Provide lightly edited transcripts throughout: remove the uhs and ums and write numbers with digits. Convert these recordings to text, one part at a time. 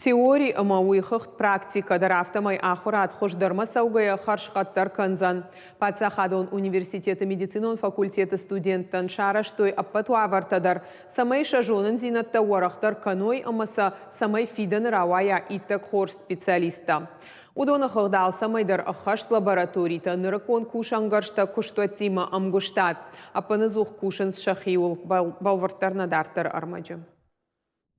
Теори ӕмӕ уый хыгъд практикӕ дӕр, афтӕмӕй ахуырад хуыздӕрмӕ цӕугӕйӕ хӕрзхъӕддӕр кӕндзӕн. Паддзахадон университеты медицинон факультеты студенттӕн сарӕзтой ӕппӕт уавӕртӕ дӕр, цӕмӕй сӕ зонындзинӕдтӕ уӕрӕхдӕр кӕной ӕмӕ сӕ цӕмӕй фидӕны рауайа иттӕг хорз специалисттӕ. Уыдоны хыгъд алцӕмӕй дӕр ӕххӕст лабораторитӕ, нырыккон кусӕнгӕрзтӕ, куыстуӕттимӕ ӕмгуыстад. Ӕппынӕдзух кусынц сӕхиуыл, бӕлвырддӕр нӕ дарддӕры ӕрмӕджы.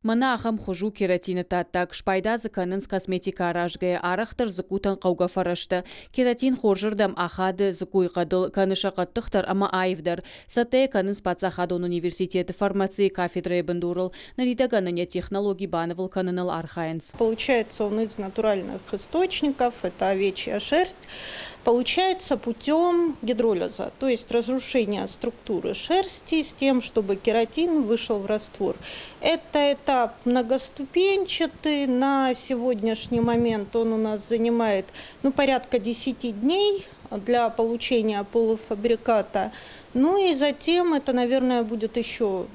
Мӕнӕ ахӕм хуыз у кератины таддаг. Спайда дзы кӕнынц косметикӕ аразгӕйӕ, арӕхдӕр дзыккутӕн хъӕугӕ фӕрӕзтӕ. Кератин хорзырдӕм ахады дзыккуйы хъӕдыл, кӕны сӕ хъӕддыхдӕр ӕмӕ аивдӕр. Цӕттӕ йӕ кӕнынц паддзахадон университеты фармацийы кафедрӕйы бындурыл. Ныридӕгӕн ын йӕ технологи банывыл кӕныныл архайынц. Получается он из натуральных источников, это овечья шерсть. Получается путем гидролиза, то есть разрушения структуры шерсти с тем, чтобы кератин вышел в раствор. Это этап многоступенчатый. На сегодняшний момент он у нас занимает, ну, порядка 10 дней для получения полуфабриката. Ну и затем это, наверное, будет еще,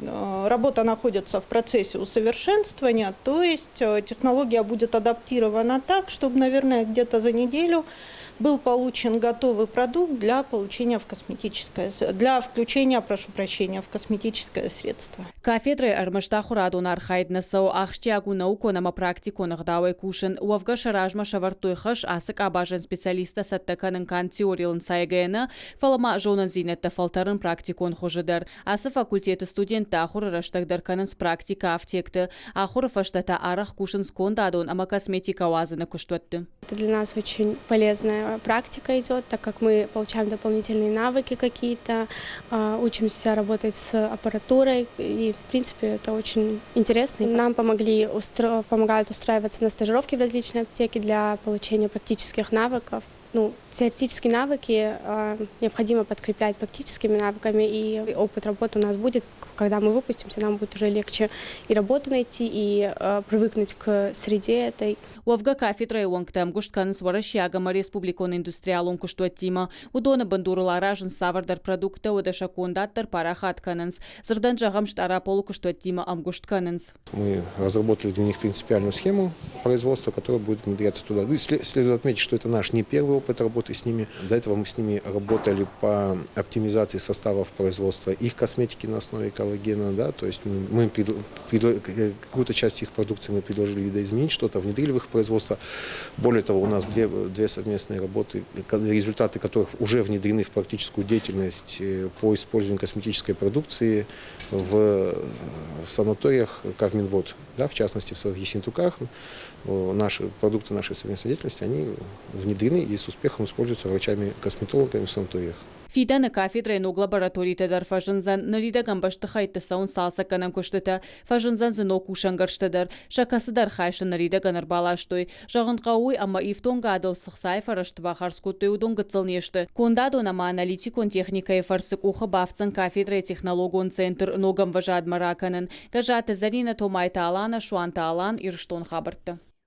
работа находится в процессе усовершенствования, то есть технология будет адаптирована так, чтобы, наверное, где-то за неделю был получен готовый продукт для получения в косметическое, для включения, прошу прощения, в косметическое средство. Кафедрӕйы ӕрмӕст ахуырадон архайд нӕ цӕуы, ахсджиаг у наукон ӕмӕ практикон ӕгъдауӕй кусын. Уӕвгӕ сӕ размӕ сӕвӕрдтой хӕс ацы къабазӕн специалисттӕ цӕттӕ кӕнын канд теорийыл ӕнцайгӕйӕ нӕ, фӕлӕ ма зонындзинӕдтӕ фӕлтӕрын практикон хуызы дӕр. Ацы факультеты студенттӕ ахуыры рӕстӕг дӕр кӕнынц практикӕ афтекты. Ахуыры фӕстӕ та арӕх кусынц кондадон ӕмӕ косметикӕ уадзыны куыстуӕтты. Это для нас очень полезная практика идет, так как мы получаем дополнительные навыки какие-то, учимся работать с аппаратурой, и, в принципе, это очень интересно. Нам помогают устраиваться на стажировки в различные аптеки для получения практических навыков. Ну, теоретические навыки необходимо подкреплять практическими навыками, и опыт работы у нас будет, когда мы выпустимся, нам будет уже легче и работу найти, и привыкнуть к среде этой. Уӕвгӕ кафедрӕйы уӕнгтӕ ӕмгуыст кӕнынц уӕрӕсейаг ӕмӕ республикон индустриалон куыстуӕттимӕ. Уыдоны бындурыл аразынц цавӕрдӕр продукттӕ, уӕдӕ сӕ кондад дӕр парахат кӕнынц. Дзырдӕн зӕгъӕм, Стъараполы куыстуӕттимӕ ӕмгуыст кӕнынц. Мы разработали для них принципиальную схему производства, которая будет внедряться туда. И следует отметить, что это наш не первый опыт работы с ними. До этого мы с ними работали по оптимизации составов производства их косметики на основе коллагена. Да? То есть мы какую-то часть их продукции мы предложили видоизменить, что-то внедрили в их производство. Более того, у нас две совместные работы, результаты которых уже внедрены в практическую деятельность по использованию косметической продукции в санаториях Кавминвод, да, в частности в Ессентуках. Наши продукты нашей совместной деятельности, они внедрены и с успехом используются врачами-косметологами в санаториях. Фидӕны кафедрӕйы ног лабораторитӕ дӕр фӕзындзӕн. Ныридӕгӕн бӕстыхӕйтты цӕуынц цалцӕггӕнӕн куыстытӕ. Фӕзындзӕн дзы ног кусӕнгӕрзтӕ дӕр. Сӕ кӕцыдӕр хай сын ныридӕгӕн ӕрбаластой. Зӕгъын хъӕуы уый, ӕмӕ ифтонгадыл цы хцайы фӕрӕзты бахардз кодтой, уыдон гыццыл не сты. Кондадон ӕмӕ аналитикон техникӕйы фӕрцы къухы бафтдзӕн кафедрӕйы технологон центр ног ӕмвӕзадмӕ ракӕнын. Гӕззаты Зӕринӕ, Томайты Алана, Суанты Алан, Ирыстон хабӕрттӕ.